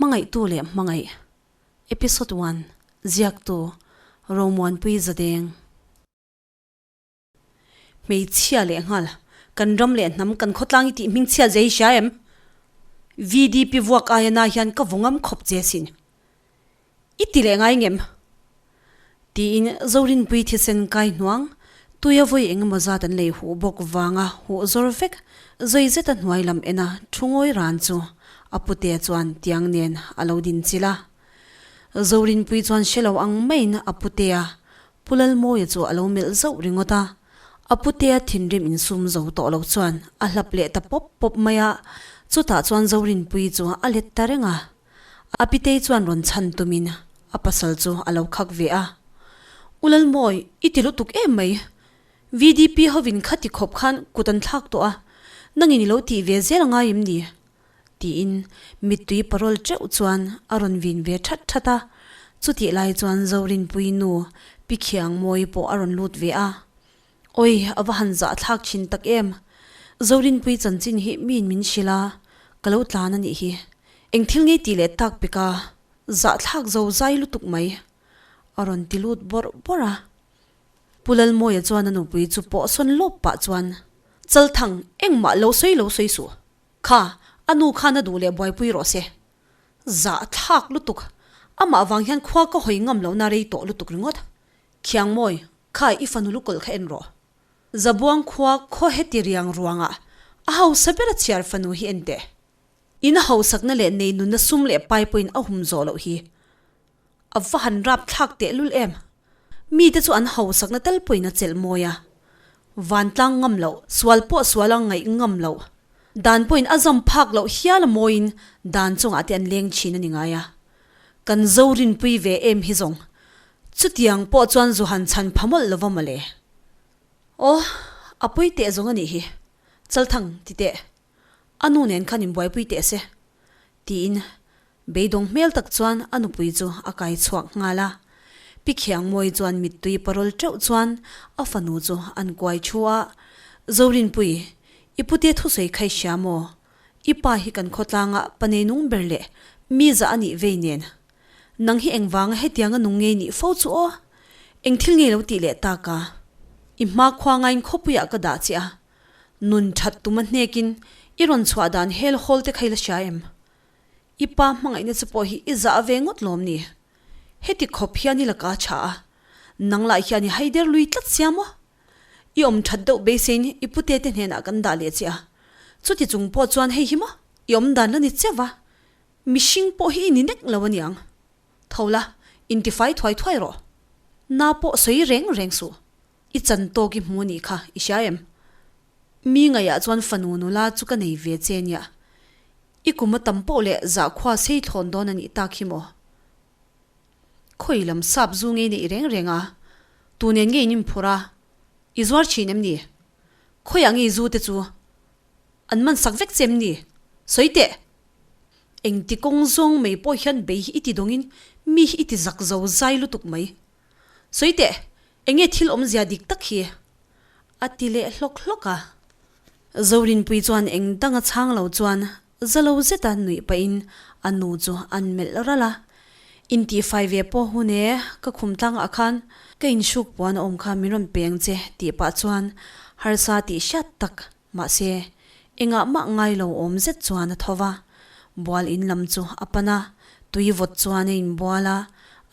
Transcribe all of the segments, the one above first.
Hmangaihtu leh Hmangaih, Episode One, Ziaktu, Romuanpui Zadeng. Hmeichhia leh nghal, kan ram leh hnam kan khawtlang i tih hmingchhia zia hi hria em? VDP vuak aia na hian ka vawngam khawp che sin. I ti leh ngai ngem? Tiin Zorinpui thisen kai hnuang, tuia vawi eng emaw zat an lei huh bawk vanga huh zawr vek, zawi zeta hnuai lam ena thu ngawi ran chu a pute chuan tiang nen a lo din chilh a. Zorinpui chuan hre lo ang maiin a putea Pu Lalmawia chu a lo melh zauh ringawt a, a putea thinrim insum zo tawh lo chuan a hlap leh ta pawp pawp mai a, chutah chuan Zorinpuii chu a let ta reng a. A pitei chuan rawn chhan tumin a pasal chu a lo khak ve a. U Lalmawi, i ti lutuk em mai. VDP hovin khati khawp khan kut an thlak tawh a, nangin i lo tih ve zel a ngai em ni? Tiin mittui parawl teuh chuan a rawn vin ve that that a. Chutih lai chuan Zorinpui nu Pi Khiangmawii pawh a rawn lut ve a. Awi, a va han zahthlak thin tak em! Zorinpui chanchin hi miin min hrilh a, ka lo tlan a nih hi. Eng thil ngei tih leh tak peka zahthlak zo zai lutuk mai a rawn ti lut bawrh bawrh a. Pu Lalmawia chuan a nupui chu pawh sawn lawp pah chuan, Chalthang, engmah lo sawi lo sawi suh. Kha, a nu khan a duh leh buaipui rawh se. Zahthlak lutuk, amah vang hian khua ka hawi ngam lohna rei tawh lutuk ringawt. Khiangmawi, kha i fanu lukawlh kha en rawh. Zabuang khua khaw heti riang ruangah a hausa ber a chhiar fanu hi en teh. In hausakna leh nei nunna sum leh pai pawhin a hum zawh loh hi. A va han rap thlak teh lul em. Mite chu an hausakna tal pawhin a chelh mawi a. Vantlang ngam loh, sual pawh sual a ngaih ngam loh. Dan pawhin a zam phak loh hial a mawiin dan chungah te an leng thin a ni ngai a. Kan zo rinpui ve em hi zawng. Chutiang pawh chuan zu han chhan pha mawlh lova mawle. Aw, a pui teh zawng a nih hi. Chalthang, ti teh. A nu nen khan inbuaipui teh se. Tiin beidawng hmel tak chuan a nupui chu a kai chhuak nghal a. Pi Khiangmawi chuan mittui parawl teuh chuan a fanu chu an kuai thu a, Zorinpui, i pute thusawi kha i hria maw? I pa hi kan khawtlanga pa neinung ber leh mi zah a nih vei nen. Nang hi engvanga hetianga nung ngei nih fo chu aw? Eng thil ngei lo tih leh tak a? I hma khua ngaiin khawpuiah ka dah che a, Nun that tum a hnekin i rawn chhuah dan hel hawl te kha i la hria em? I pa hmangaihna chu pawh hi i zah ve ngawt lawm ni? Heti khawp hian i laka tha a, nang lah hian i haider lui tlat sia maw? I awm that deuh beisein i pute te hnenah kan dah leh che a, chuti chung pawh chuan hei hi maw i awm dan la ni chiah va, mihring pawh hi i ni nek lo aniang. Tho la, intifai thuai thuai rawh. Na pawh sawi reng reng suh. I chan tawk i hmu anih kha, i hria em? Mi ngaihah chuan fanu nula chu ka nei ve che nia. I kum a tam poh leh zahkhua sei thlawn dawn anih tak hi maw? Khawi lam sap zu ngei neih reng reng a, tu nen nge in inphur a, i zuar thin em ni? Khawiah nge i zu te chu an man sak vek che em ni? Sawi teh! Engti kawng zawng mai pawh hian bei hi i ti dawngin mi hi i ti zak zo zai lutuk mai. Sawi teh, enge thil awmzia dik tak hi? A ti leh hlawk hlawk a. Zorinpui chuan eng danga chhang lo chuan za lo zeta nuih pahin a nu chu an melh ralh a. Intihfai ve pawh hun e, ka khum tlangah khan ka inhruk puan a awm kha min rawn peng che tih pah chuan harsa tih hriat tak mahse engah mah ngai lo awm zet chuan a tho va. Bual in lam chu a pan a, tui vawt chuan a inbual a,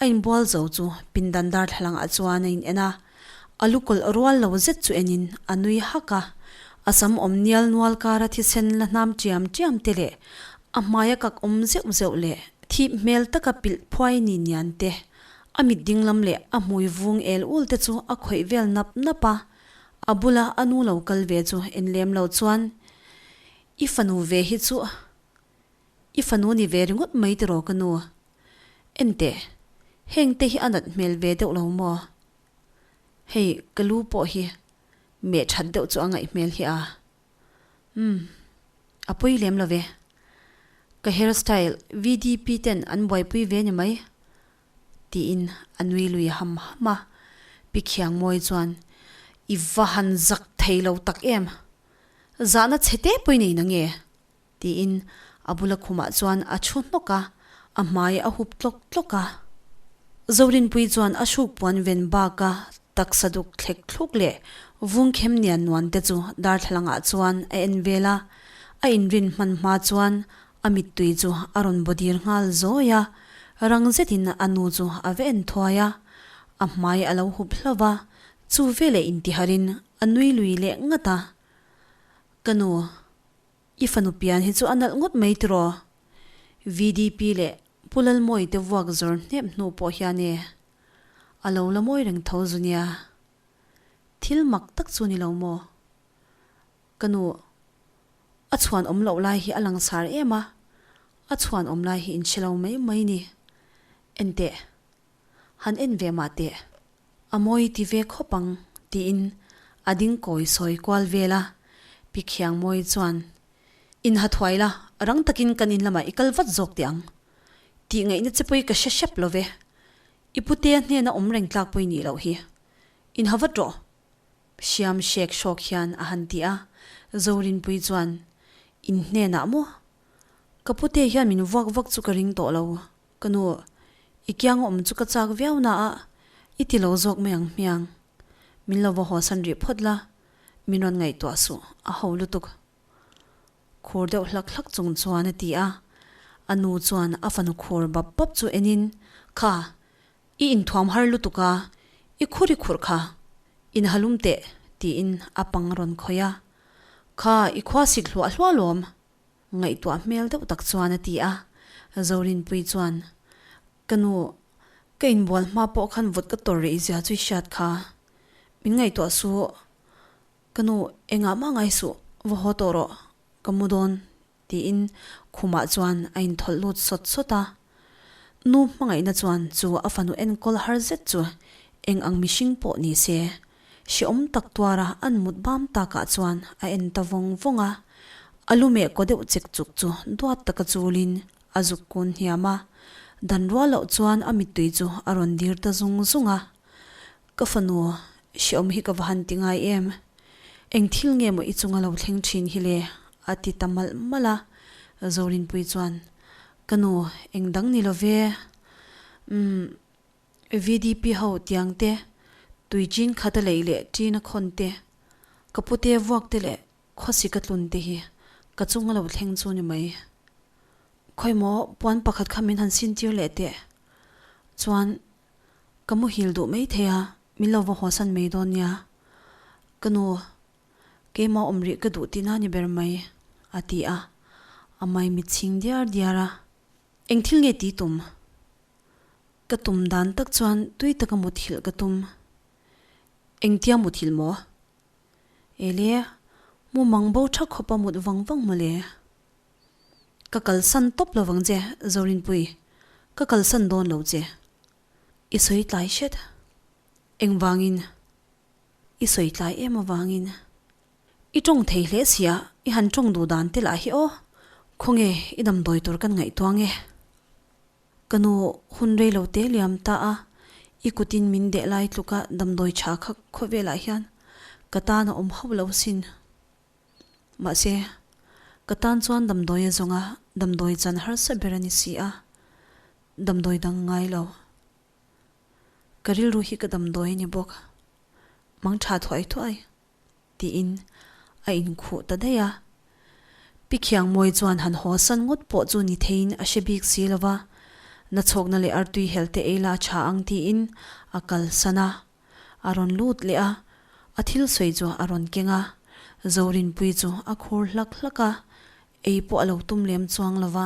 A inbual zo chu pindan darthlalang ah chuan a in en a, a lu kawlh rual lo zet chu en in a nui hak a, a sam awm nial nual kara thisen la hnam tiam tiam te leh a hmai a kak awm zeuh zeuh leh thip hmel taka pilh phuai ni nian te, a mit dinglam leh a hmui vung el ul te chu a khawih vel nap nap a, a bula a nu lo kal ve chu en lem lo chuan I fanu ve hi chu I fanu ni ve ringawt mai tiraw ka nu? Enteh, heng te hi a nat hmel ve deuh lo maw? Hei ka lu pawh hi meh that deuh chu a ngaih hmel hi a. Umm, a pawi lem lo ve. Ka hair style VDP ten an buaipui ve ni mai. Tiin a nui lui ham ham a. Pi Khiangmawi chuan, I va han zak thei lo tak em? Zahna chhe te pawhin ei na nge? Tiin a bula khumah chuan a thu hnawk a. A hmai a hup tlawk tlawk a. Zorinpui chuan a hruk puan ven baka taksa duk thlek thluk leh vung khem nian nuan te chu darthlalangah chuan a en vel a. A inrin hman hma chuan a mittui chu a rawn baw dir nghal zawi a. Rang zetin a nu chu a va en thuai a. A hmai a lo hup hlauh va, chu veleh intiharin a nui lui leh ngat a. Ka nu. I fanu pian hi chu a nalh ngawt mai tiraw? VDP leh Pu Lalmawi te vuak zawr hnep hnu pawh hian e a lo la mawi reng tho zu nia. Thil mak tak chu ni lo maw? Ka nu, a chhuan awm loh lai hi a langsar em a, a chhuan awm lai hi in hre lo mai mai ni. Enteh, han en ve mah teh. A mawi ti ve khawp ang, tiin a ding kawi sawi kual vel a. Pi Khiangmawi chuan, In ha thuai la, rang takin kan in lamah i kal vat zawk teh ang. Tih ngaihna che pawhi ka hre hrep lo ve. I putea hnena awm reng tlak pawhi nih loh hi. In ha vat rawh. Hriam hrek hrawk hian a han ti a. Zorinpui chuan, In hnenah maw? Ka putea hian min vuak vak chu ka ring tawh lo. Ka nu, i kiang awm chu ka chak viau na a, i ti lo zawk mai ang hmiang. Min lo va haw san rih phawt la, min rawn ngaihtuah suh, a ho lutuk. Khur deuh hlak hlak chung chuan a ti a. A nu chuan a fanu khur bap bap chu enin, Kha, i inthuam har lutuk a, i khur i khurh kha, inhalum teh, tiin a pang rawn khawih a. Kha, i khua sik hluah hluah lawm. Ngaihtuah hmel deuh tak chuan a ti a, Zorinpui chuan, Ka nu, ka inbual hma pawh khan vawt ka tawr rih zia chu i hriat kha. Min ngaihtuah suh, ka nu, engah mah ngai suh, va haw tawh rawh, ka mu dawn, tiin khumah chuan a inthawlh lut sawt sawt a. Nu hmangaihna chuan chu a fanu enkawl har zet chu eng ang mihring pawh ni se, hrehawm tak tuara an mut bam takah chuan a en ta vawng vawng a. A lu meh kaw deuh chek chuk chu duat taka chulin a zuk kun hniam a, dan rual loh chuan a mittui chu a rawn dir ta zung zung a. Ka fanu, hrehawm hi ka va han ti ngai em? Eng thil nge maw i chunga lo thleng thin hi le? a ti ta malh malh a. Zorinpui chuan, Ka nu, eng dang ni lo ve. Umm, VDP ho tiang te, tui chin khat a leih leh ṭin a khawn te, ka pute vuak te leh khawsik a tlun te hi ka chung a lo thleng chu ni mai. Khawi maw puan pakhat kha min han sin tir leh teh. Chuan, ka muhil duh mai thei a, min lo va hawsan mai dawn nia. Ka nu, Keimah awm rih ka duh tihna ni ber mai, a ti a, a maimit chhing diar diar a. Eng thil nge tih tum? Ka tum dan tak chuan tui taka muthilh ka tum. Engtia muthilh maw? Ele, mumang bo tha khawpa mut vang vang mawle. Ka kalsan tawp lo vang che, Zorinpui. Ka kalsan dawn lo che. I sawi tlai hret. Engvangin? I sawi tlai em avangin i tawng thei hle sia, i han tawng duh dan te lah hi aw, khawnge i damdawi tur kan ngaihtuah nge? Ka nu hun rei lo te liam ta a, i kutin min deh lai tluka damdawi tha kha khawvelah hian ka tan a awm hauh lo sin. Mahse, ka tan chuan damdawi a zawnga damdawi chan harsa ber a ni si a, damdawi dang ngai lo. Ka rilru hi ka damdawi a ni bawk, mang tha thuai thuai tiin a inkhuh ta daih a. Pi Khiangmawi chuan han haw san ngawt pawh chu ni theiin a hre bik si lo va, nachhawkna leh artui hel te ei la a tha ang tiin a kalsan a. A rawn lut leh a, a thil sawi chu a rawn keng a, Zorinpui chu a khur hlak hlak a, ei pawh a lo tum lem chuang lo va.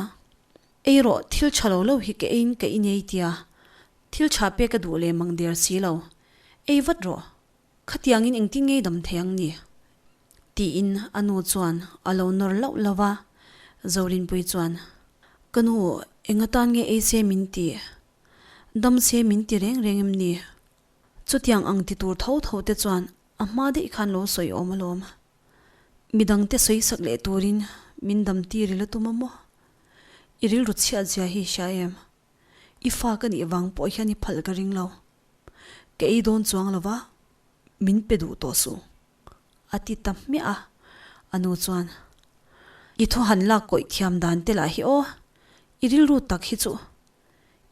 Ei rawh, thil tha lo lo hi ka eiin ka inei tia, thil tha pek ka duh leh mang der si lo. Ei vat rawh, khatiangin engtin ngei dam thei ang ni? Tiin a nu chuan a lo nawr lauh lauh a, Zorinpui chuan, Ka nu, eng atan nge ei se min ti? Dam se min ti reng reng em ni? Chutiang ang ti tur tho tho te chuan a hma daih khan lo sawi awm alawm. Midangte sawi sak leh turin min dam tir i la tum a maw? I rilru chhiat zia hi hria em? I fa ka nih vang pawh hian i phal ka ring lo. Ka ei dawn chuang lo va, min pe duh tawh suh. A ti ta hmiah a, a nu chuan, I thu han lak kawih thiam dan te lah hi aw, i rilru tak hi chu.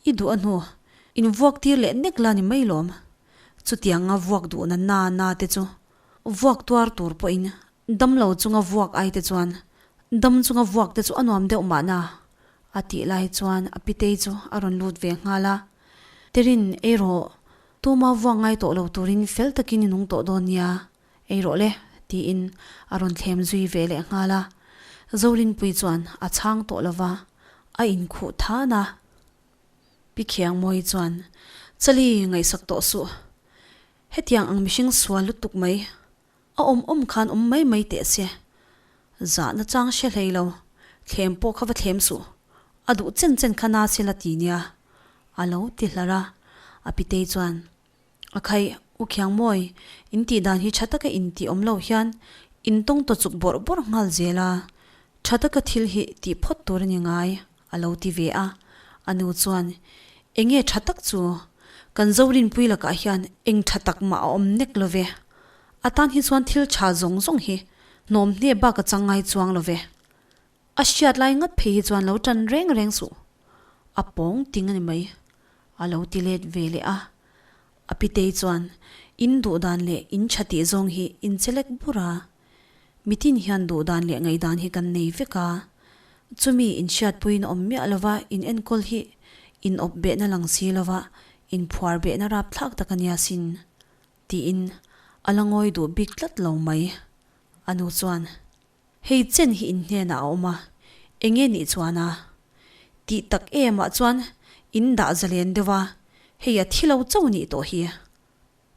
I duh a hnu, in vuak tir leh nek la ni mai lawm. Chutianga vuak duhna na na te chu vuak tuar tur pawhin damlo chunga vuak ai te chuan dam chunga vuak te chu a nuam deuh mahna a tih lai chuan a pitei chu a rawn lut ve nghal a. Terin, ei rawh, tuma vuak ngai tawh lo turin fel takin i nung tawh dawn nia, Ei rawh le, tiin a rawn thlem zui ve leh nghal a. Zorinpui chuan a chhang tawh lo va, a inkhuh than a. Pi Khiangmawi chuan, Chali, ngaihsak tawh suh. Hetiang ang mihring sual lutuk mai, a awm awm khan awm mai mai teh se. Zahna chang hre hlei lo, thlem pawh kha va thlem suh. A duh chen chen kha na se la ti nia, a lo ti hlar a. A pitei chuan, A khaih, U Khiangmawi, in tih dan hi tha taka in tih awm lo hian in tawng taw chuk bawrh bawrh nghal zel a, tha taka thil hi tih phawt tur a ni ngai, a lo ti ve a. A nu chuan, Eng nge tha tak chu? Kan Zorinpui lakah hian eng tha tak mah a awm nek lo ve. A tan hi chuan thil tha zawng zawng hi hnawm hne bak a chang ngai chuang lo ve. A hriat lai ngat phei hi chuan lo tan reng reng suh. A pawng ting a ni mai. A lo ti let ve leh a. A pitei chuan, In duh dan leh in tha tih zawng hi in che lek bur a. Mitin hian duh dan leh ngaihdan hi kan nei vek a. Chumi in hriatpuiin awm miah lova in enkawl hi in awp behna lang si lova in phuar behna rapthlak tak a nia sin, tiin a la ngawi duh bik tlat lo mai. A nu chuan. Hei chen hi in hnenah a awm a, eng nge nih chuan a? Tih tak emah chuan in dah zalen deuh a, hei a thi lo chauh nih tawh hi.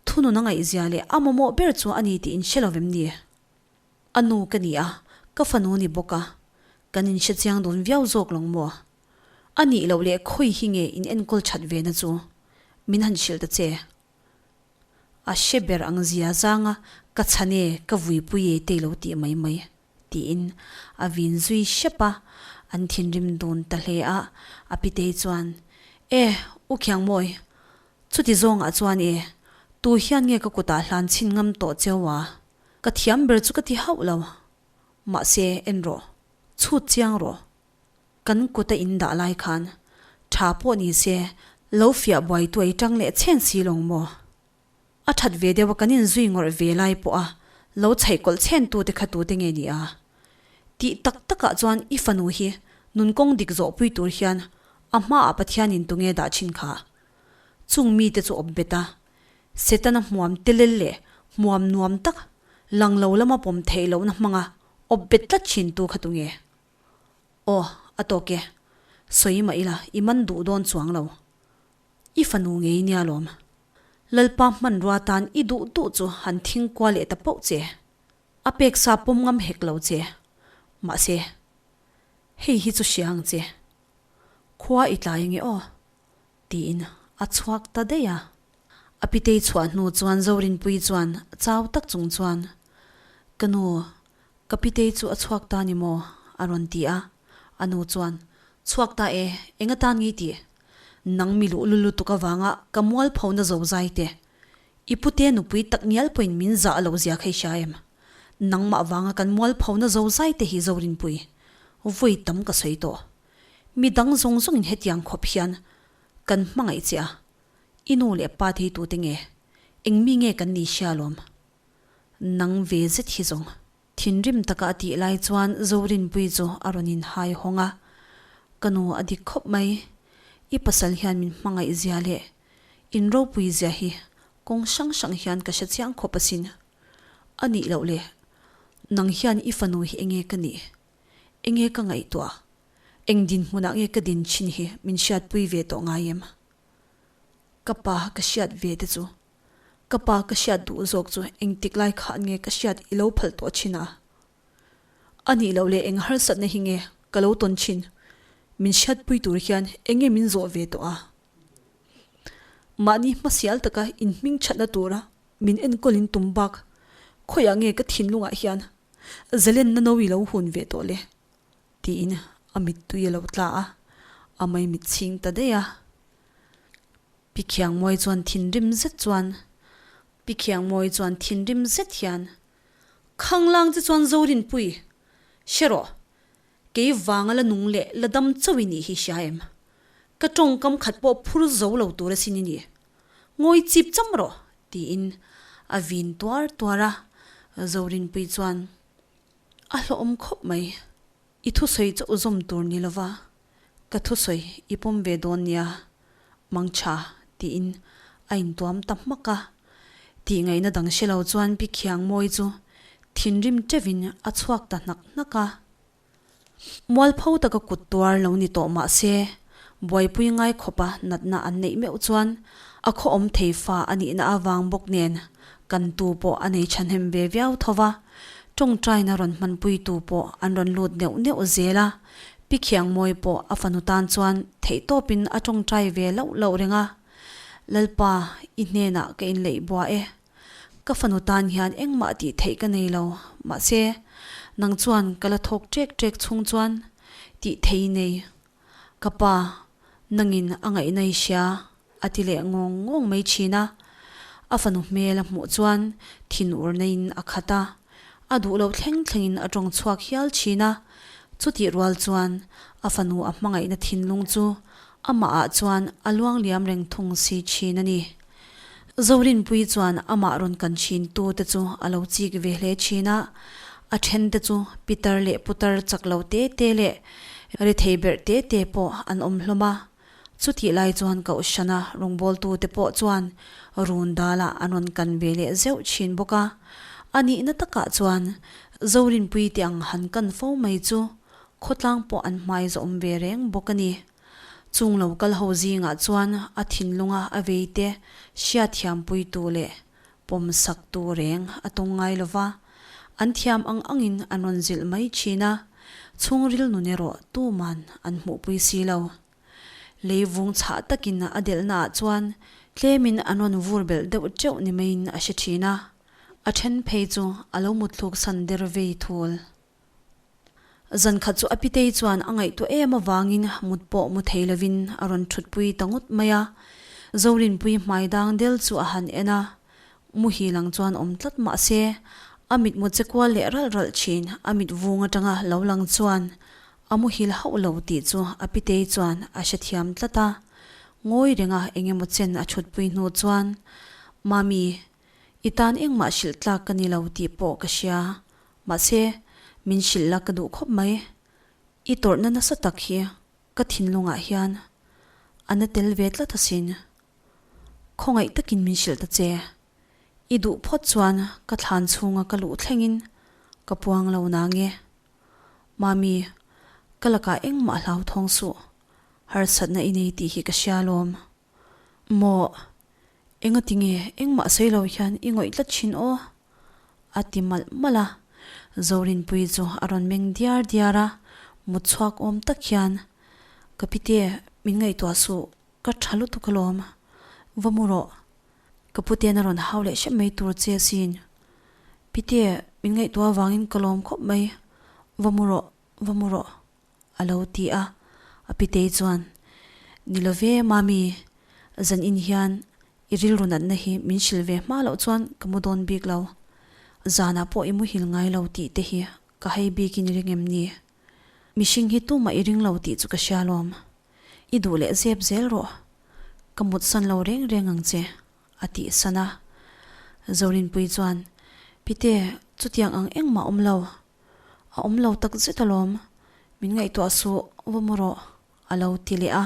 Thunun a ngaihzia leh a mamawh ber chu a ni tih in hre lo vem ni? A nu ka ni a, ka fanu ni bawk a, kan in hre chiang dawn viau zawk lawng maw? A nih loh leh khawi hi nge in enkawl that ve na chu? Min han hrilh ta che. A hre ber ang zia zanga ka chhan e, ka vuipui e te lo tih mai mai, tiin a vin zui hrep a, an thinrim dun ta hle a, a pitei chuan, E, U Khiangmawi, chuti zawngah chuan e, tu hian nge ka kutah hlan chhin ngam tawh cheu a? Ka thiam ber chu ka ti hauh lo, mahse en rawh, chhut chiang rawh. Kan kut a in dah lai khan tha pawh ni se lo fiah buai tuai tang leh chhen si lawng maw? A that ve deuh a kan in zui ngawrh ve lai pawh a lo chhaih kawlh chhen tu te kha tu te nge ni a? Tih tak tak ah chuan i fanu hi nun kawng dik zawh pui tur hian a hma ah Pathian in tunge dah thin kha? Chung mi te chu awp bet a, Setana hmuam telel leh hmuam nuam tak lang lo lama pawm theih lohna hmanga awp bet tlat thin tu kha tunge? Aw, a tawk e. Sawi mah ila, i man duh dawn chuang lo. I fanu ngei nia lawm. Lalpa hmanrua tan i duh duh chu han thing kual leh ta pauh che. A pek sa pawm ngam hek lo che. Mahse, hei hi chu hria ang che. Khua i tlai ange aw. Tiin a chhuak ta daih a. A pitei chhuah hnu chuan Zorinpuii chuan chau tak chung chuan, Ka nu, Ka pitei chu a chhuak ta ni maw? a rawn ti a. A nu chuan, Chhuak ta e, eng atan nge tih? Nang mi luh lutuk avanga ka mualphona zo zai te. I pute nupui tak ngial pawhin min zah lo zia kha i hria em? Nangmah vanga kan mualphona zo zai te hi Zorinpui, vawi tam ka sawi tawh. Mi dang zawng zawngin hetiang khawp hian kan hmangaih che a, i nu leh pa te hi tute nge? Eng mi nge kan ni hria alawm? Nang ve zet hi zawng. Thinrim taka a tih lai chuan Zorinpuii chu a rawn inhai hawng a, Ka nu a dik khawp mai. I pasal hian min hmangaih zia leh in ropui zia hi kawng hrang hrang hian ka hre chiang khawp asin. A nih loh le, nang hian i fanu hi enge ka nih? Enge ka ngaihtuah? Eng dinhmunah nge ka din thin hi min hriatpui ve tawh ngai em? Ka pa ka hriat ve te chu Ka pa ka hriat duh zawk chu engtik lai khan nge ka hriat i lo phal tawh thin a? A nih loh leh eng harsatna hi nge ka lo tawn thin? Min hriatpui tur hian eng nge min zawh ve tawh a? Mahni hmasial taka inhming thatna tura min enkawl in tum bak khawiah nge ka thinlungah hian zalenna no i lo hun ve tawh le? Tiin a mittui a lo tla a, a maimit chhing ta daih a. Pi Khiangmawi chuan thinrim zet chuan Pi Khiangmawi chuan thinrim zet hian, Khanglang che chuan Zorinpui, hre rawh, kei vanga la nung leh la dam chauh i nih hi hria em? Ka tawngkam khat pawh phur zo lo tur asin i ni. Ngawi chip cham rawh, tiin a vin tuar tuar a. Zorinpui chuan a hlawhawm khawp mai. I thusawi chu zawm tur ni lova, ka thusawi i pawm ve dawn nia, Mangtha, tiin a intuam ta hmak a. Tihngaihna dang hre lo chuan Pi Khiangmawi chu thinrim teuhin a chhuak ta hnak hnak a. Mualpho taka kut tuar lo ni tawh mah se, buaipui ngai khawpa natna an neih meuh chuan a khaw awm thei fa a nihna avang bawk nen kan tu pawh a nei thahnem ve viau tho va, tawngtaina rawn hmanpuitu pawh an rawn lut neuh neuh zel a, Pi Khiangmawi pawh a fanu tan chuan theihtawpin a tawngtai ve loh loh reng a, Lalpa, i hnenah ka inleih bua e. Ka fanu tan hian engmah tih theih ka nei lo, mahse, nang chuan ka la thawk ṭek ṭek chhung chuan tih thei i nei. Ka pa, nangin a ngaihna i hria, a ti leh ngawng ngawng mai ṭhin a. A fanu hmel a hmuh chuan thin urna in a khat a, a duh loh thleng thlengin a ṭawng chhuak hial ṭhin a. Chutih rual chuan a fanu a hmangaihna thinlung chu amahah chuan a luang liam reng thung si ṭhin a ni. Zorinpuii chuan amah rawn kan thin tu te chu a lo chik ve hle thin a, a then te chu pitar leh putar chak lo te te leh rethei berh te te pawh an awm hlawm a. Chutih lai chuan Kohhrana rawngbawltu te pawh chuan run dalah an rawn kan ve leh zeuh thin bawk a. A nihna takah chuan Zorinpuii te ang han kan fo mai chu khawtlang pawh an hmai zawm ve reng bawk a ni. Chung lo kal ho zingah chuan a thinlunga a veite hriatthiampuitu leh pawmsaktu reng a tawng ngai lo va, an thiam ang angin an rawn zilh mai thin a, chhungril nun erawh tuman an hmuhpui si lo. Lei vung chhah takin a delhnaah chuan tlemin an rawn vur belh deuh teuh ni maiin a hre thin a, a then phei chu a lo mutthluk san der vei thul. Zan khat chu a pitei chuan a ngaihtuah em avangin mut pawh mu thei lovin a rawn thutpui ta ngawt mai a. Zorinpui hmai dang del chu a han en a, muhil ang chuan awm tlat mah se, a mitmu che kual leh ralh ralh thin a mit vung atanga lo lang chuan a muhil hauh lo tih chu a pitei chuan a hrethiam tlat a. Ngawi renga eng emaw chen a thutpui hnu chuan, Mami, i tan engmah hrilh tlak ka ni lo tih pawh ka hria. Mahse, min hrilh la ka duh khawp mai. I tawrhna nasa tak hi ka thinlungah hian a na tel ve tlat asin. Khawngaih takin min hrilh ta che. I duh phawt chuan ka thlan chhunga ka luh thlengin ka puang lo nang e. Mami, ka lakah engmah hlauthawng suh. Harsatna i nei tih hi ka hria alawm. Maw? Engati nge engmah sawi lo hian i ngawih tlat thin aw? A ti malh malh a. Zorinpuii chu a rawn meng diar diar a, mut chhuak awm tak hian, Ka pite, min ngaihtuah suh, ka tha lutuk alawm. Va mu rawh. Ka puten a rawn hau leh hrep mai tur che asin. Pite, min ngaihtuah avangin ka lawm khawp mai. Va mu rawh, va mu rawh. A lo ti a, a pitei chuan, Ni lo ve, Mami, zan in hian i rilru natna hi min hrilh ve hma loh chuan ka mu dawn bik lo. Zanah pawh i muhil ngai lo tih te hi ka hei bikin i ring em ni? Mihring hi tumah i ring lo tih chu ka hria alawm. I duh leh zep zel rawh. Ka mutsan lo reng reng ang che, a tih san a. Zorinpui chuan, Pite, chutiang ang engmah awm lo. A awm lo tak zet alawm, min ngaihtuah suh va mu rawh, a lo ti leh a.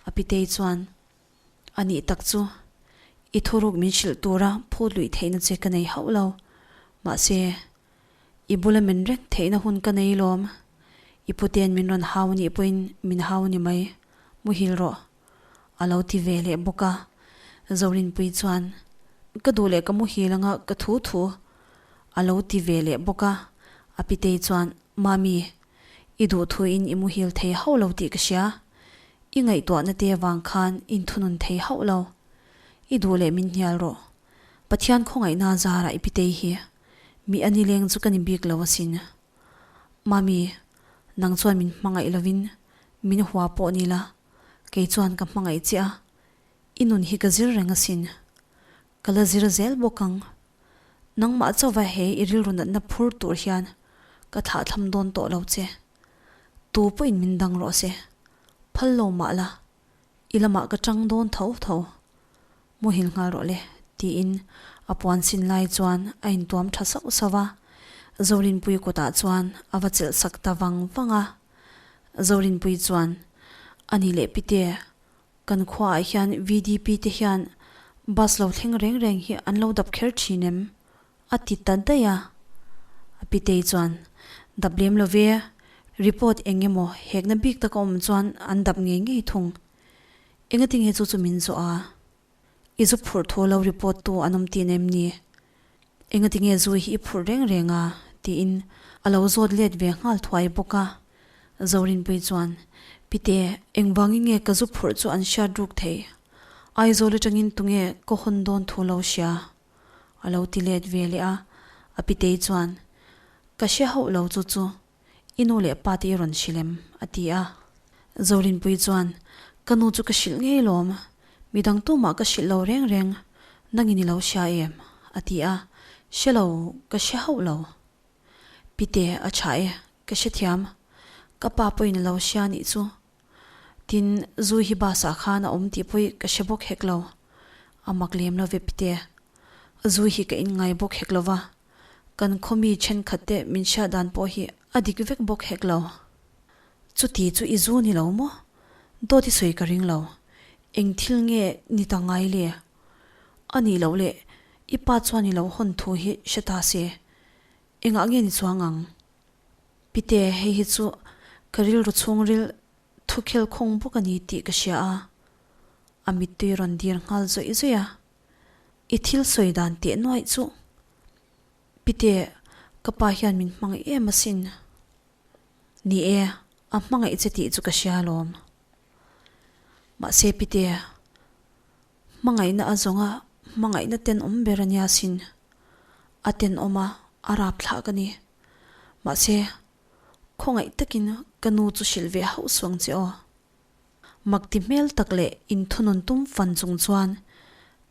A pitei chuan, A nih tak chu, i thuruk min hrilh tura phut luih theihna che ka nei hauh lo. Mahse, i bula min reng theihna hun ka nei lawm. I puten min rawn hau anih pawhin min hau ni mai, muhil rawh, a lo ti ve leh bawk a. Zorinpui chuan, Ka duh leh ka muhil anga ka thu thu, A lo ti ve leh bawk a, a pitei chuan, Mami, i duhthuin i muhil thei hauh lo tih ka hria. I ngaihtuahna te avang khan inthunun thei hauh lo. I duh leh min hnial rawh. Pathian khawngaihna zarah i pitei hi mi a nileng chu ka ni bik lo asin. Mami, nang chuan min hmangaih lovin min hua pawh ni la, kei chuan ka hmangaih che a, i nun hi ka zir reng asin. Ka la zir zel bawk ang. Nangmah chauva he i rilru natna phur tur hian ka thlahthlam dawn tawh lo che. Tu pawhin min dang rawh se. Phal lo mah la. I lamah ka tang dawn tho tho. Muhil nghal rawh le, tiin a puan sin lai chuan a intuam tha sauh sauh a. Zorinpuii kutah chuan a va chelh sak ta vang vang a. Zorinpuii chuan, A ni leh pite, kan khuaah hian VDP te hian bus lo thleng reng reng hi an lo dap kher thin em? A ti ta daih a. A pitei chuan, Dap lem lo ve, report eng emaw hekna bik taka awm chuan an dap ngei ngei thung. Engatinge chu chu min zawh a? I zu phurh thu lo report tu an awm tih nem ni? Engatinge zu hi i phurh reng reng a? tiin a lo zawt let ve nghal thuai bawk a. Zorinpui chuan, Pite, engvangin nge ka zu phurh chu an hriat ruk thei? Aizawl atangin tunge ka hawn dawn thu lo hria? A lo ti let ve leh a. A pitei chuan, Ka hre hauh lo chu chu. I nu leh pa te i rawn hrilh em? a ti a. Zorinpui chuan, Ka nu chu ka hrilh ngei lawm. Midang tumah ka hrilh lo reng reng. Nangin i lo hria em? a ti a. Hre lo, ka hre hauh lo. Pite, a tha e, ka hrethiam. Ka pa pawhin a lo hria nih chu. Tin, zu hi bus ah khan a awm tih pawh ka hre bawk hek lo. A mak lem lo ve Pite. Zu hi ka inngai bawk hek lo va. Kan khaw mi thenkhat te min hriat dan pawh hi a dik vek bawk hek lo. Chuti chu i zu ni lo maw? Dawt i sawi ka ring lo. Eng thil nge ni ta ngai le? A nih loh le, i pa chuan i lo hawn thu hi hre ta se. Engah nge ni chuang ang? Pite, hei hi chu ka rilru chhungril thukhel khawng bawk a ni tih ka hria a. A mittui rawn dir nghal zawih zawih a. I thil sawi dan teh nuaih chu. Pite, ka pa hian min hmangaih em asin. Ni e, a hmangaih che tih chu ka hria alawm. Mahse Pite, hmangaihna a zawnga hmangaihna tenawm ber a nia sin. A tenawm a, a rap thlah ka ni. Mahse, khawngaih takin ka nu chu hrilh ve hauh suang che aw. Mak ti hmel tak leh inthunun tum fan chung chuan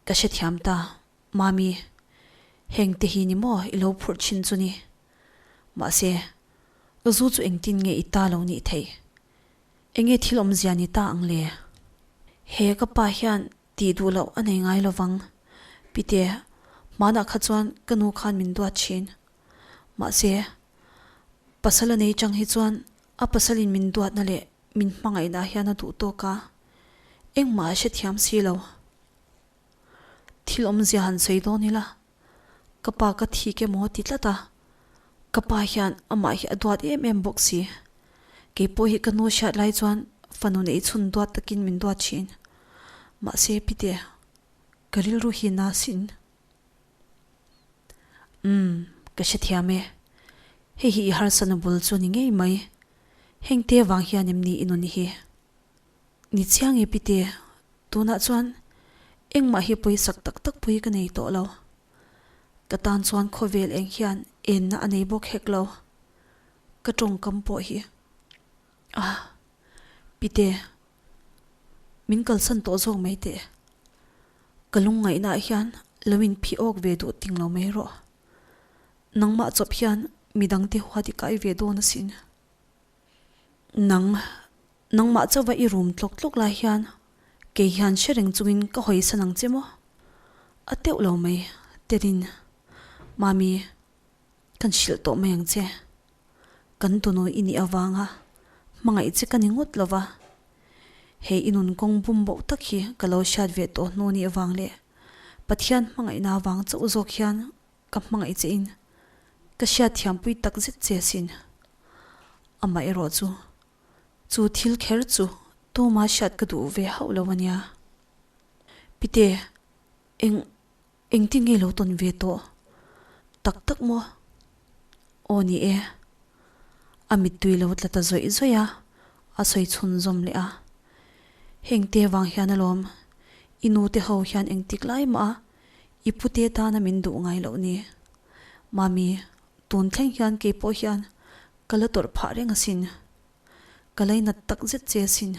ka hrethiam ta, Mami, heng te hi ni maw i lo phurh thin chu ni? Mahse, zu chu engtin nge i ta lo nih theih? Enge thil awmzia ni ta ang le? He ka pa hian tih duh loh a nei ngai lovang. Pite, hmanah kha chuan ka nu khan min duat thin. Mahse, pasal a nei chang hi chuan a pasalin min duatna leh Min hmangaihna hian a duh tawk a, engmah a hrethiam si lo. Thil awmzia han sawi dawn ila, ka pa ka thik emaw ti tlat a, ka pa hian amah hi a duat em em bawk si. Kei pawh hi ka nu hriat lai chuan fanu neih chhun duat takin min duat thin. Mahse pite, ka rilru hi na sin. Umm, ka hrethiam e. Hei hi i harsatna bul chu ni ngei mai. Heng te vang hian em ni i nun hi? Ni chiang e Pite, tunah chuan engmah hi pawisak tak tak pui ka nei tawh lo. Ka tan chuan khawvel eng hian enna a nei bawk hek lo. Ka tawngkam pawh hi. Ah, Pite. Min kalsan tawh zawk mai teh. Ka lungngaihnaah hian lo inphih awk ve duh ting lo mai rawh. Nangmah chawp hian midangte huat i kai ve dawn asin. Nang, nangmah chauha i rum tlawk tlawk lai hian kei hian hre reng chungin ka hawisan ang che maw? A teuh lo mai, Terin. Mami. Kan hrilh tawh mai ang che. Kan tunu i nih avanga hmangaih che ka ni ngawt lo va. Hei i nun kawng bum boh tak hi ka lo hriat ve tawh hnu nih avang leh Pathian hmangaihna avang chauh zawk hian ka hmangaih che in ka hriat thiampui tak zet che asin. Amah erawh chu chu thil kher chu tuma hriat ka duh ve hauh lo a nia. Pite, eng Engtin nge lo tawn ve tawh tak tak maw? Aw ni e. A mittui lo tla ta zawih zawih a, a sawi chhunzawm leh a. Heng te vang hian alawm, i nu te ho hian engtik lai mah a i pute tana min duh ngai loh ni. Mami, tun thleng hian kei pawh hian ka la tawrh phah reng asin. Ka lainat tak zet che asin.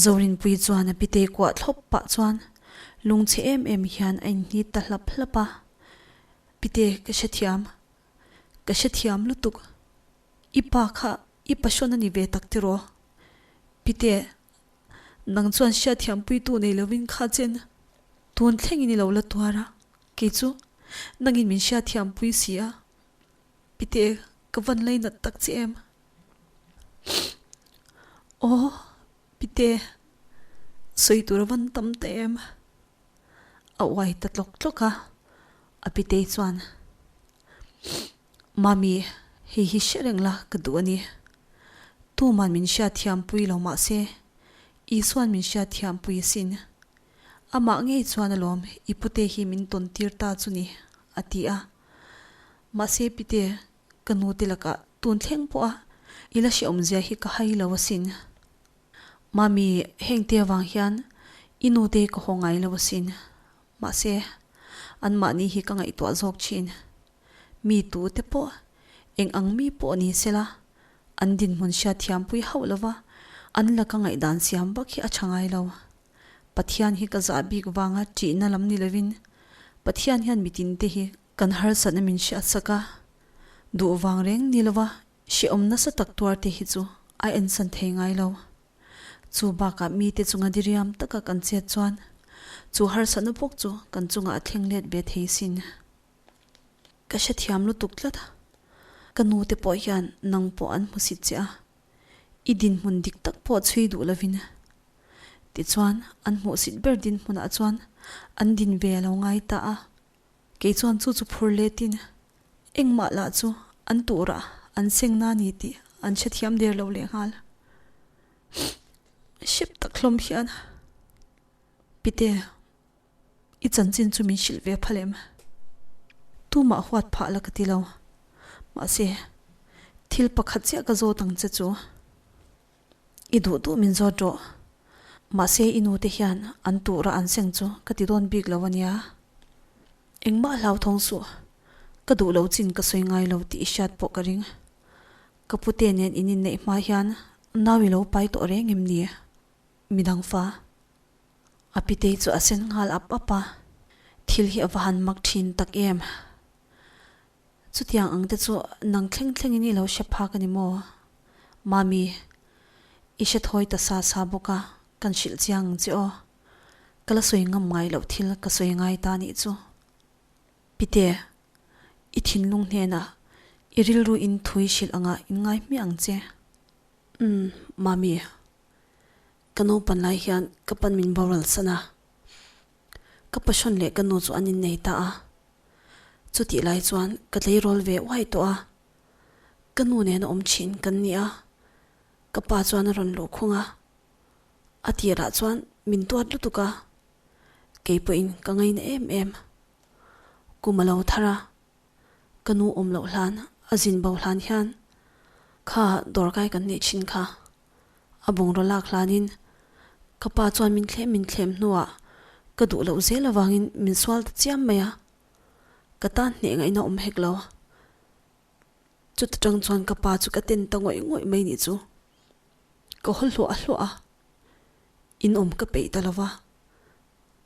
Zorinpui chuan a pite kuah thlawp pah chuan lungchhe em em hian a inhnit ta hlap hlap a, Pite ka hrethiam, ka hrethiam lutuk, i pa kha i passion a ni ve tak tiraw? Pite, Nang chuan hriatthiampuitu nei lovin kha chen tun thlengin i lo la tuar a, kei chu nangin min hriatthiampui si a. Pite, ka van lainat tak che em? Aw, Pite, sawi tur a van tam ta em? A uai ta tlawk tlawk a, a Pitei chuan, Mami, hei hi hre reng la ka duh a ni. Tuman min hriatthiampui lo mah se, Isuan min hriatthiampui asin. Amah ngei chuan alawm i pute hi min tawn tir ta chu ni, a ti a. Mahse Pite, ka nu te lakah tun thleng pawha i la hrehawmzia hi ka hai lo asin. Mami, heng te avang hian i nu te ka haw ngai lo asin. Mahse, anmahni hi ka ngaihtuah zawk thin. Mi tu te pawh, eng ang mi pawh ni sela, an dinhmun hriatthiampui hauh lova an laka ngaihdan siam vak hi a tha ngai lo. Pathian hi ka zah bik vanga ṭihna lam ni lovin Pathian hian mitinte hi kan harsatna min hriatsak a, duh vang reng ni lova hrehawm nasa tak tuar te hi chu a ensan thei ngai lo. Chu bakah mite chunga diriam taka kan chet chuan chu harsatna bawk chu kan chungah a thleng let ve thei sin. Ka hrethiam lutuk tlat a, ka nu te pawh hian nang pawh an hmusit che a, i dinhmun dik tak pawh chhui duh lovin. Tichuan an hmuhsit ber dinhmunah chuan an din ve a lo ngai ta a, kei chuan chu chu phur letin engmah lah chu an turah an seng na ni tih an hrethiam der lo lehnghal. Hrep tak hlawm hian Pite. I chanchin chu min hrilh ve phal em? Tumah huat phah la ka ti lo. Mahse, thil pakhat chiah ka zawt ang che chu. I duh duh min zawt rawh. Mahse, i nute hian an tura an seng chu ka ti dawn bik lo a nia. Engmah hlauthawng suh. Ka duh lo chin ka sawi ngai lo tih i hriat pawh ka ring. Ka pute nen in inneih hma hian nau i lo pai tawh reng em ni? Midang fa. A pitei chu a sen nghal ap ap a, thil hi a va han mak thin tak em. Chutiang ang te chu nang thleng thlengin i lo hre phak a ni maw? Mami, i hre thawi ta sa sa bawk a, kan hrilh chiang ang che aw. Ka la sawi ngam ngai loh thil ka sawi ngai ta nih chu. Pite, i thinlung hnenah i rilru in thui hrilh angah in ngai hmiah ang che. Umm, Mami. Ka naupan lai hian ka pan min boral san a, ka passion leh ka nu chu an innei ta a. Chutih lai chuan ka tleirawl ve uai tawh a, ka nu nena awm thin kan ni a, ka pa chuan a rawn luh khung a, a tirah chuan min tuat lutuk a, kei pawhin ka ngaina em em. Kum a lo thar a, ka nu awm loh hlan a zin bo hlan hian kha dawrkai kan nih thin kha. A bungraw lak hlanin ka pa chuan min thlem min thlem hnuah ka duh loh zel avangin min sual ta chiam mai a, ka tan hneh ngaihna awm hek lo. Chuta tang chuan ka pa chu ka ten ta ngawih ngawih mai nih chu. Ka haw hluah hluah a, inawm ka peih ta lo va,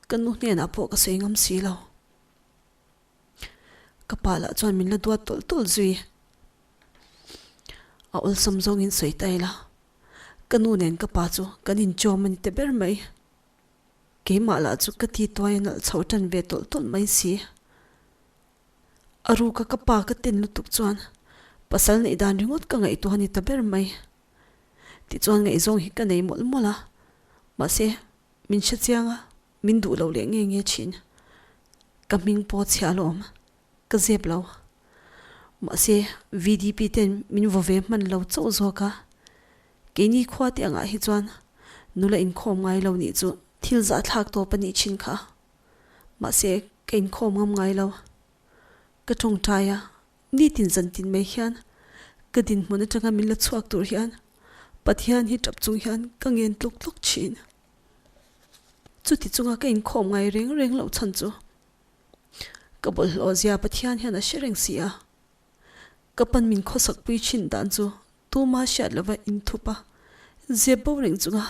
ka nu hnenah pawh ka sawi ngam si lo. Ka pa lah chuan min la duat tawlh tawlh zui. A awlsam zawngin sawi ta ila, ka nu nen ka pa chu kan inchawm a ni ta ber mai. Keimah lah chu ka ti tuai a nalh chho tan ve tawlh tawlh mai si. A ruka ka pa ka ten lutuk chuan pasal neih dan ringawt ka ngaihtuah a ni ta ber mai. Tichuan ngaihzawng hi ka nei mawlh mawlh a, mahse min hre chiang a, min duh lo leh nge nge thin. Ka hming pawh chhia alawm. Ka zep lo. Mahse, VDP ten min vaw ve hman lo chauh zawk a. Keini khua te angah hi chuan nula inkhawm ngai lo nih chu thil zahthlak tawp a nih thin kha. Mahse, ka inkhawm ngam ngai lo. Ka tawngtai a, nitin zantin mai hian ka dinhmun atanga min la chhuak tur hian Pathian hi tap chung hian ka ngen tlawk tlawk thin. Chuti chunga ka inkhawm ngai reng reng loh chhan chu Ka bawlhhlawh zia Pathian hian a hre reng si a, ka pan min khawsak pui thin dan chu tuma hriat lova inthup a, zep bo reng chunga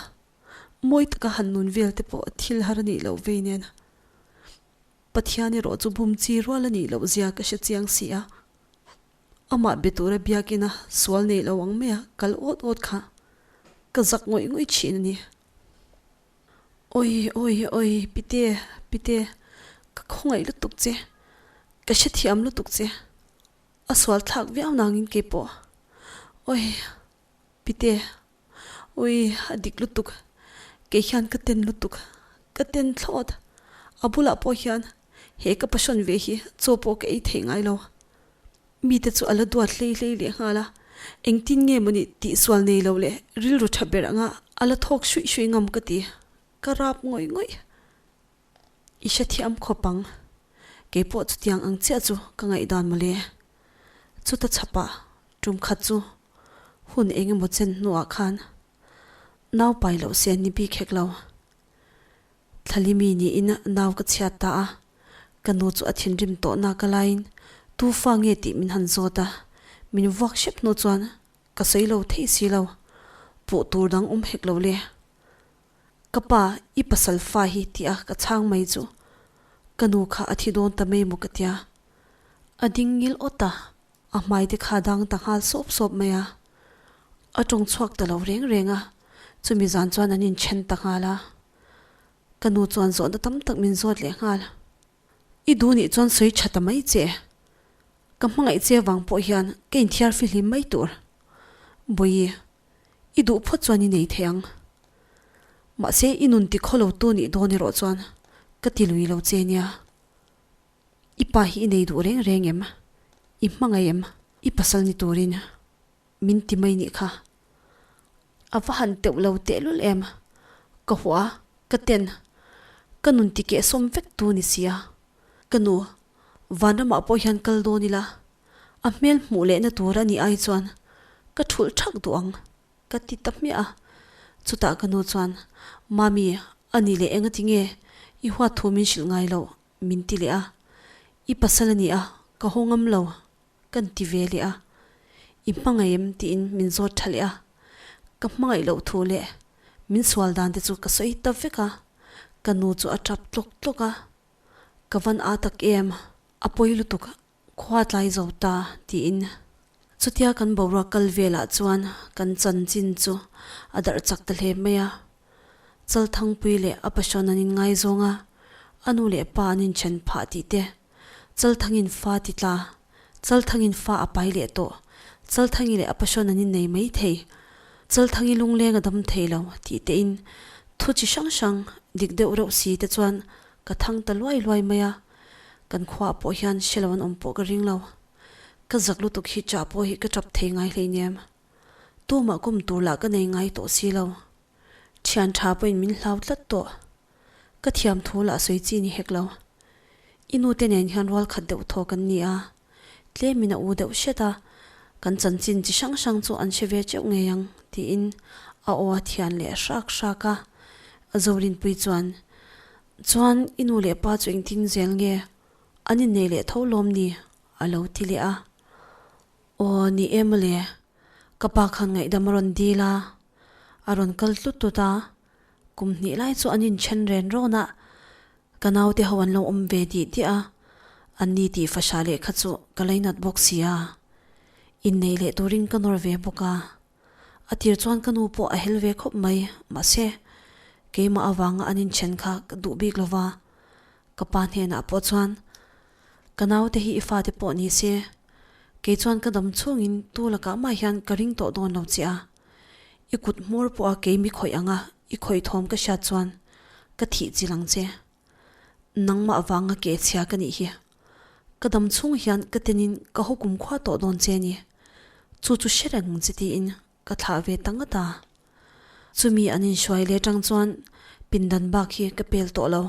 mawi taka han nun vel te pawh thil har a nih loh vei nen Pathian erawh chu bum chi rual a nih loh zia ka hre chiang si a, amah be tura biakina sual nei lo ang maia kal awt awt kha ka zak ngawih ngawih thin a ni. Awi awi awi Pite Pite ka khawngaih lutuk che ka hrethiam lutuk che a sual thlak viau nangin keipawh awi Pite Ui, a dik lutuk. Kei hian ka ten lutuk. Ka ten thlawt. A bulah pawh hian he ka passion ve hi chaw pawh ka ei thei ngai lo. Mite chu a la duat hlei hlei leh nghal a, engtin nge mawni tihsual nei lo leh rilru tha ber anga a la thawk hruih hruih ngam ka ti. Ka rap ngawih ngawih. I hrethiam khawp ang. Kei pawh chutiang ang chiah chu ka ngaihdan mawle. Chuta chhapah tum khat chu hun eng emaw chen hnuah khan nau pai loh se ni bik hek lo. Thlalimi niin nau ka chhiat ta a, ka nu chu a thinrim tawh nak a laiin tu fa nge tih min han zawt a, min vuak hrep hnu chuan ka sawi lo thei si lo, puh tur dang awm hek lo le. Ka pa, i pasal fa hi tih a ka chhang mai chu ka nu kha a thi dawn ta mai maw ka tia. A ding ngil awt a, a hmai te kha dang ta nghal sawp sawp mai a. A tawng chhuak ta lo reng reng a, chumi zan chuan an inthen ta nghal a. Ka nu chuan zawhna tam tak min zawt leh nghal. I duh nih chuan sawi tha ta mai che. Ka hmangaih che vang pawh hian ka inthiar fihlim mai tur. Bawihi, I duh phawt chuan i nei thei ang. Mahse i nun ti khaw lo tu nih dawn erawh chuan ka ti lui lo che nia. I pa hi i nei duh reng reng em? I hmangaih em? I pasal ni turin min ti mai nih kha. A va han teuh lo tehlul em? Ka hua, ka ten, ka nun ti kehsawm vek tu ni sia. Ka nu, vanramah pawh hian kal dawn ila, a hmel hmuh lehna tur a nih ai chuan ka thulh thak duh ang, ka ti ta hmiah a. Chutah ka nu chuan, Mami, a ni leh engati nge i huat thu min hrilh ngai loh? min ti leh a. I pasal a ni a, ka haw ngam lo, kan ti ve leh a. I hmangaih em? tiin min zawt tha leh a. Ka hmangaih loh thu leh min sual dan te chu ka sawi ta vek a. Ka nu chu a tap tlawk tlawk a. Ka van a tak em? A pawi lutuk khua tlai zo ta tiin chutia kan boruak kal velah chuan kan chanchin chu a darh chak ta hle mai a. Chalthangpui leh a passion an inngaizawng a, a nu leh pa an inthen phah tih te, Chalthangin fa ti tla, Chalthangin fa a pai leh tawh, Chalthangi leh a passion an innei mai thei, Chalthangi lungleng a dam thei lo tih tein thu chi hrang hrang dik deuh reuh si te chuan ka thang ta luai luai mai a. Kan khuaah pawh hian hre lo an awm pawh ka ring lo. Ka zak lutuk hi chah pawh hi ka tap thei ngai hleinem. Tumah kum tur lah ka nei ngai tawh si lo. Thian tha pawhin min hlau tlat tawh. Ka thiam thu lah sawi chi ni hek lo. I nu te nen hian rual khat deuh thaw kan ni a. Tlemin a u deuh hret a, kan chanchin chi hrang hrang chu an hre ve teuh ngei ang tiin a aw a thian leh hrak hrak a. Zorinpui chuan Chuan i nu leh pa chu engtin zel nge an innei leh tho lawm ni? a lo ti leh a. Aw ni e mawle, ka pa khan ngaihdam a rawn dil a, a rawn kal tlut tlut a, kum hnih lai chu an inthen ren rawn a, ka naute ho an lo awm ve dih dih a, an ni tih fahra leh kha chu ka lainat bawk si a, innei leh turin ka nawr ve bawk a. A tir chuan ka nu pawh a hel ve khawp mai, mahse, keimah avanga an inthen kha ka duh bik lo va. Ka pa hnenah pawh chuan, Ka naute hi i fate pawh ni se, kei chuan ka dam chhungin tu lakah mah hian ka ring tawh dawn lo che a. I kut hmawr pawha kei mi khawih anga i khawih thawm ka hriat chuan ka thih chilh ang che. Nangmah avanga ke chhia ka nih hi. Ka dam chhung hian ka tenin ka haw kumkhua tawh dawn che ni. Chu chu hre reng che tiin ka thlah ve ta ngat a. Chumi an inhruai leh atang chuan pindan bak hi ka pel tawh lo.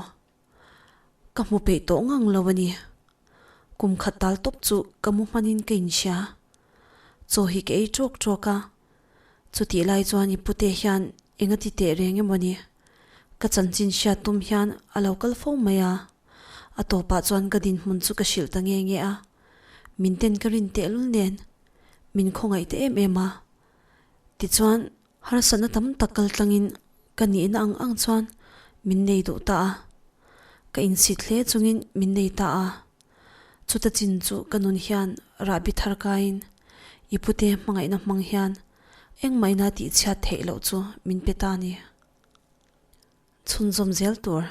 Ka hmu peih tawh ngang lo a ni. Kum khat tal tawp chu ka mu hmanin ka inhria. Chaw hi ka ei tawk tawk a. Chutih lai chuan i pute hian eng a ti teh reng emaw ni? Ka chanchin hriat tum hian a lo kal fo mai a. A tawpah chuan ka dinhmun chu ka hrilh ta nge nge a. Min ten ka rin tehlul nen min khawngaih ta em em a. Tichuan harsatna tam tak kal tlangin ka nihna ang ang chuan min nei duh ta a. Ka insit hle chungin min nei ta a. Chuta chin chu ka nun hian rahbi thar kaiin i pute hmangaihna hmang hian engmahina tihchhiat theih loh chu min pe ta a ni. chhunzawm zel tur.